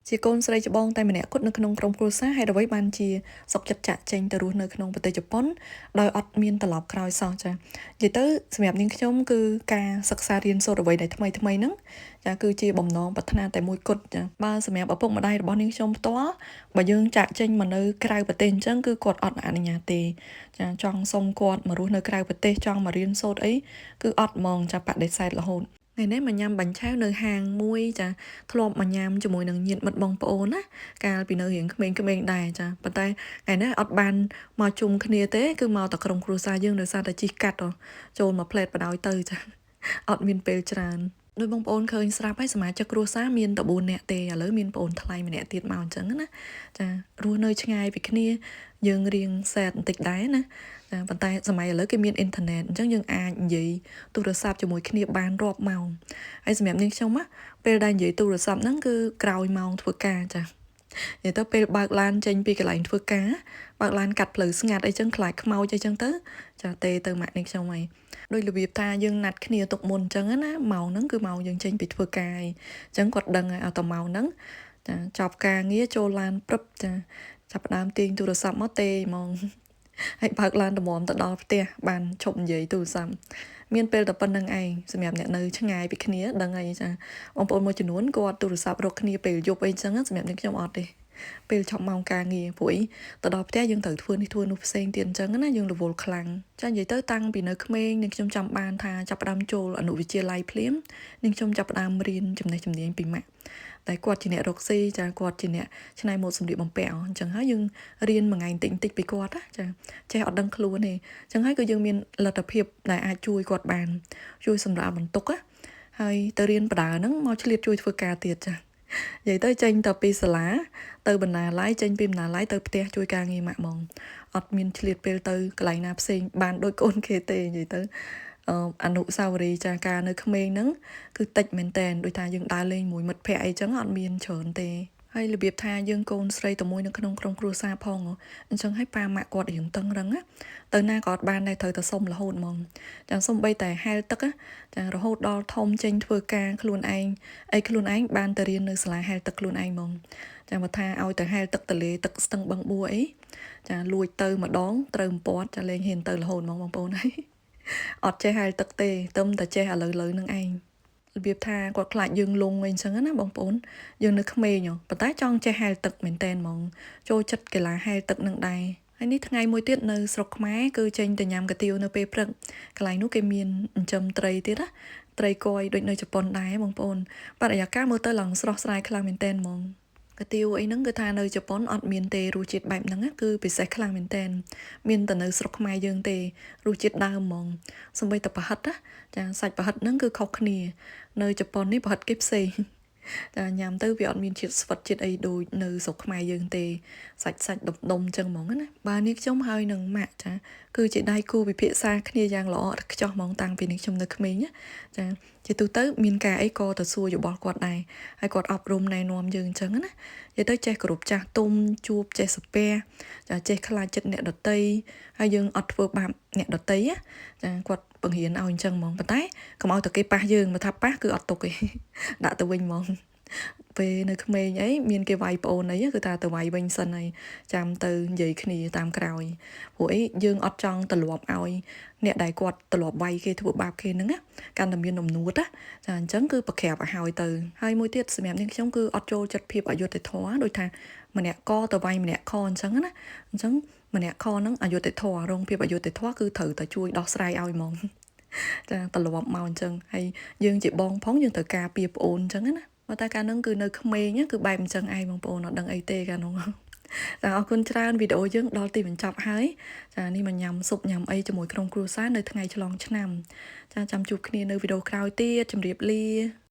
ជាកូនស្រីច្បងតែម្នាក់គត់នៅក្នុងក្រុមគ្រួសារហេតុអ្វីបានជាសុខចិត្តចាក់ចេញទៅរស់នៅក្នុងប្រទេសជប៉ុនដោយអត់មានត្រឡប់ក្រោយសោះចានិយាយទៅសម្រាប់នាងខ្ញុំគឺការសិក្សារៀនសូត្រអ្វីដែលថ្មីថ្មីហ្នឹងចាគឺជាបំណងប្រាថ្នាតែមួយគត់ចាបើសម្រាប់ឪពុកម្ដាយរបស់នាងខ្ញុំផ្ទាល់បើយើងចាក់ចេញមកនៅក្រៅប្រទេសអញ្ចឹងគឺគាត់អត់អនុញ្ញាតទេចាចង់សុំគាត់មករស់នៅក្រៅប្រទេសចង់មករៀនសូត្រអីគឺអត់ហ្មងចាបដិសេធរហូតថ្ងៃនេះមកញ៉ាំបាញ់ឆែវនៅហាងមួយចាធ្លាប់មកញ៉ាំជាមួយនឹងញាតិមិត្តបងប្អូនណាកាលពីនៅរៀងក្មេងៗដែរចាប៉ុន្តែថ្ងៃនេះអត់បានមកជុំគ្នាទេគឺមកតែក្រុមគ្រួសារយើងដោយសារតែជិះកាត់ចូលមកផ្លែតបដ ாய் ទៅចាអត់មានពេលច្រើនដោយបងប្អូនឃើញស្រាប់ហើយសមាជិកគ្រួសារមានតែ4នាក់ទេឥឡូវមានប្អូនថ្លៃម្នាក់ទៀតមកអញ្ចឹងណាចារស់នៅឆ្ងាយពីគ្នាយើងរៀងសែតបន្តិចដែរណាចាប៉ុន្តែសម័យឥឡូវគេមានអ៊ីនធឺណិតអញ្ចឹងយើងអាចនិយាយទូរស័ព្ទជាមួយគ្នាបានរាប់ម៉ោងហើយសម្រាប់នាងខ្ញុំណាពេលដែលនិយាយទូរស័ព្ទហ្នឹងគឺក្រោយម៉ោងធ្វើការចានិយាយទៅពេលបើកឡានចេញពីកន្លែងធ្វើការបើកឡានកាត់ផ្លូវស្ងាត់អីចឹងខ្លាចខ្មោចអីចឹងទៅចាទេទៅម៉ាក់នាងខ្ញុំហើយដោយរបៀបថាយើងណាត់គ្នាទុកមុនអញ្ចឹងណាម៉ោងហ្នឹងគឺម៉ោងយើងចេញពីធ្វើការអញ្ចឹងគាត់ដឹងហើយឲ្យតែម៉ោងហ្នឹងចាចប់ការងារចូលឡានព្រឹបចាចាប់ផ្ដើមទាញទូរស័ព្ទមកទេហ្មងហើយបើកឡានតម្រាំទៅដល់ផ្ទះបានឈប់និយាយទូរស័ព្ទមានពេលតែប៉ុណ្្នឹងឯងសម្រាប់អ្នកនៅឆ្ងាយពីគ្នាដឹងអីចាបងប្អូនមួយចំនួនគាត់ទូរស័ព្ទរកគ្នាពេលយប់អីចឹងសម្រាប់អ្នកខ្ញុំអត់ទេពេលឈប់ម៉ោងការងារព្រោះអីទៅដល់ផ្ទះយើងត្រូវធ្វើនេះធ្វើនោះផ្សេងទៀតអញ្ចឹងណាយើងរវល់ខ្លាំងចានិយាយទៅតាំងពីនៅក្មេងនឹងខ្ញុំចាំបានថាចាប់ផ្ដើមចូលអនុវិទ្យាល័យភ្លាមនឹងខ្ញុំចាប់ផ្ដើមរៀនចំណេះជំនាញពីម៉ាក់តែគាត់ជាអ្នករកស៊ីចាគាត់ជាអ្នកច្នៃម៉ូដសម្លៀកបំពាក់អញ្ចឹងហើយយើងរៀនមួយថ្ងៃតិចតិចពីគាត់ណាចាចេះអត់ដឹងខ្លួនទេអញ្ចឹងហើយគឺយើងមានលទ្ធភាពដែលអាចជួយគាត់បានជួយសម្រាប់បន្ទុកណាហើយទៅរៀនបដាហ្នឹងមកឆ្លៀតជួយធ្វើការទៀតចានិយាយទៅចេញទៅពីសាលាទៅបណ្ណាល័យចេញពីបណ្ណាល័យទៅផ្ទះជួយការងារម៉ាក់ហ្មងអត់មានឆ្លៀតពេលទៅកន្លែងណាផ្សេងបានដូចកូនគេទេនិយាយទៅអនុស្សាវរីយ៍ចាការនៅក្មេងហ្នឹងគឺតិចមែនតែនដោយថាយើងដើរលេងមួយមិត្តភ័ក្តិអីចឹងអត់មានច្រើនទេហើយរបៀបថាយើងកូនស្រីតែមួយនៅក្នុងក្រុមគ្រួសារផងអញ្ចឹងហើយប៉ាម៉ាក់គាត់រៀងតឹងរឹងណាទៅណាក៏អត់បានដែរត្រូវតែសុំរហូតហ្មងចាសំបីតែហែលទឹកចារហូតដល់ធំចេញធ្វើការខ្លួនឯងអីខ្លួនឯងបានទៅរៀននៅសាលាហែលទឹកខ្លួនឯងហ្មងចាបើថាឲ្យទៅហែលទឹកទលេទឹកស្ទឹងបឹងបួអីចាលួចទៅម្ដងត្រូវអំពាត់ចាលេងហ៊ានទៅរហូតហ្មងបងប្អូនហើយអត់ចេះហែលទឹកទេទឹមតែចេះឥឡូវៗនឹងឯងរបៀបថាគាត់ខ្លាចយើងលងអីចឹងណាបងប្អូនយើងនៅក្មេងប៉ុន្តែចង់ចេះហែលទឹកមែនតែនហ្មងចូលចិត្តកីឡាហែលទឹកនឹងដែរហើយនេះថ្ងៃមួយទៀតនៅស្រុកខ្មែរគឺចេញទៅញ៉ាំកាទៀវនៅពេលព្រឹកកន្លែងនោះគេមានចិញ្ចឹមត្រីទៀតណាត្រីកយដូចនៅជប៉ុនដែរបងប្អូនបរិយាកាសមើលទៅឡើងស្រស់ស្រាយខ្លាំងមែនតែនហ្មងកាទៀវអីហ្នឹងគឺថានៅជប៉ុនអត់មានទេរសជាតិបែបហ្នឹងគឺពិសេសខ្លាំងមែនតែនមានតែនៅស្រុកខ្មែរយើងទេរសជាតិដើមហ្មងសូម្បីតែប្រហិតណាចាសាច់ប្រហិតហ្នឹងគឺខុសគ្នានៅជប៉ុននេះប្រហិតគេផ្សេងចាញ៉ាំទៅវាអត់មានជាតិស្វិតជាតិអីដូចនៅស្រុកខ្មែរយើងទេសាច់សាច់ដុំដុំចឹងហ្មងណាបាទនេះខ្ញុំហើយនឹងម៉ាក់ចាគឺជាដៃគូពិភាក្សាគ្នាយ៉ាងល្អឥតខ្ចោះហ្មងតាំងពីនេះខ្ញុំនៅក្មេងណាចាជាទូទៅមានការអីក៏ទៅសួរយោបល់គាត់ដែរហើយគាត់អប់រំណែនាំយើងចឹងណានិយាយទៅចេះគោរពចាស់ទុំជួបចេះសាពះចាចេះខ្លាចចិត្តអ្នកដតីហើយយើងអត់ធ្វើបាបអ្នកដតីណាចាគាត់បង្រៀនឲ្យអញ្ចឹងហ្មងប៉ុន្តែកុំឲ្យតែគេប៉ះយើងបើថាប៉ះគឺអត់ទុកទេដាក់ទៅវិញហ្មងពេលនៅក្មេងអីមានគេវាយប្អូនអីគឺថាទៅវាយវិញសិនហើយចាំទៅនិយាយគ្នាតាមក្រោយព្រោះអីយើងអត់ចង់ទម្លាប់ឲ្យអ្នកដែលគាត់ទម្លាប់វាយគេធ្វើបាបគេហ្នឹងណាកាន់តែមាននំនួតណាចាអញ្ចឹងគឺប្រក្រាបឲ្យហើយទៅហើយមួយទៀតសម្រាប់នាងខ្ញុំគឺអត់ចូលចិត្តភាពអយុត្តិធម៌ដូចថាម្នាក់កទៅវាយម្នាក់ខអញ្ចឹងណាអញ្ចឹងម្នាក់ខហ្នឹងអយុត្តិធម៌រងភាពអយុត្តិធម៌គឺត្រូវតែជួយដោះស្រាយឲ្យហ្មងចាត្រឡប់មកអញ្ចឹងហើយយើងជាបងផងយើងត្រូវការពារប្អូនអញ្ចឹងណាបើតែកាលហ្នឹងគឺនៅក្មេងគឺបែបអញ្ចឹងឯងបងប្អូនអត់ដឹងអីទេកាលនោះចាអរគុណច្រើនវីដេអូយើងដល់ទីបញ្ចប់ហើយចានេះមកញ៉ាំស៊ុបញ៉ាំអីជាមួយក្រុមគ្រួសារនៅថ្ងៃឆ្លងឆ្នាំចាចាំជួបគ្នានៅវីដេអូក្រោយទៀតជម្រាបលា។